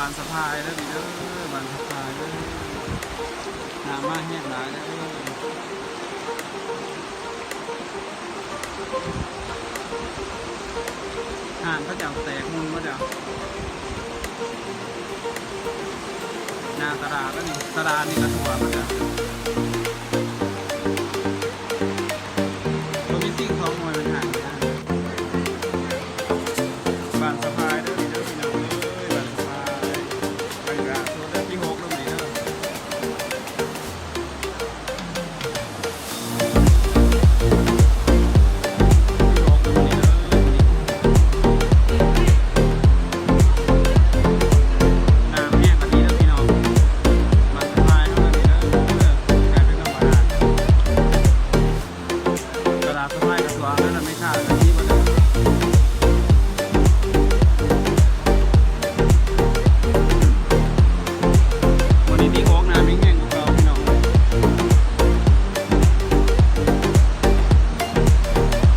້ານສະພາຍເດີນີ້ເດີ ບ້ານສະພາຍເດີ ນ້ຳມາແຮງຫຼາຍເດີ. ຮ້ານເຂົາເຈົ້າແຕກໝຸ່ນໝົດແລ້ວ. ໜ້າຕະຫຼາດແລ້ວນີ້ ຕະຫຼາດນີ້ກະຖ້ວມໝົດແລ້ວ. ບໍ່ມີສິ່ງຂອງມວຍມັນຫາຍໄປ. ບ້ານສະພາຍເດີ ເດີພີ່ນ້ອງເອີຍ ບ້ານສະພາຍ ບັນຍາກາດສົດເດືອນທີຫົກເດີມື້ນີ້ເດີ. ຕະຫຼາດສະພາຍກະສວ່າງແລ້ວລະ ແມ່ຄ້າກະມີໝົດແລ້ວ. ມື້ນີ້ມີຂອງໜາແຮງກວ່າເກົ່າພີ່ນ້ອງເອີຍ.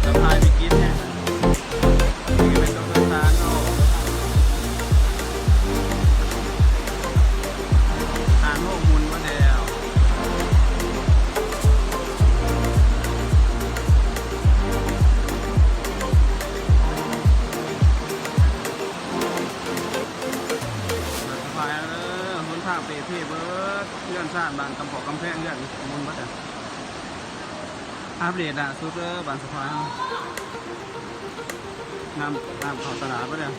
ສະພາຍມີກິນແຮງ. ນີ້ແມ່ນລົດໂດຍສານເນາະ ຮ້ານໂຮງໝຸ່ນໝົດແລ້ວ. ສະບາຍເດີ ຫົນທາງເປ່ເພເບີດ ເຮືອນຊານບ້ານກຳປອກກຳແພງ ເຮືອນໝຸ່ນໝົດແລ້ວ. ອັບເດດລ່າສຸດເດີ ບ້ານສະພາຍເຮົາ ນ້ຳ ນ້ຳເຂົ້າຕະຫຼາດໝົດແລ້ວ.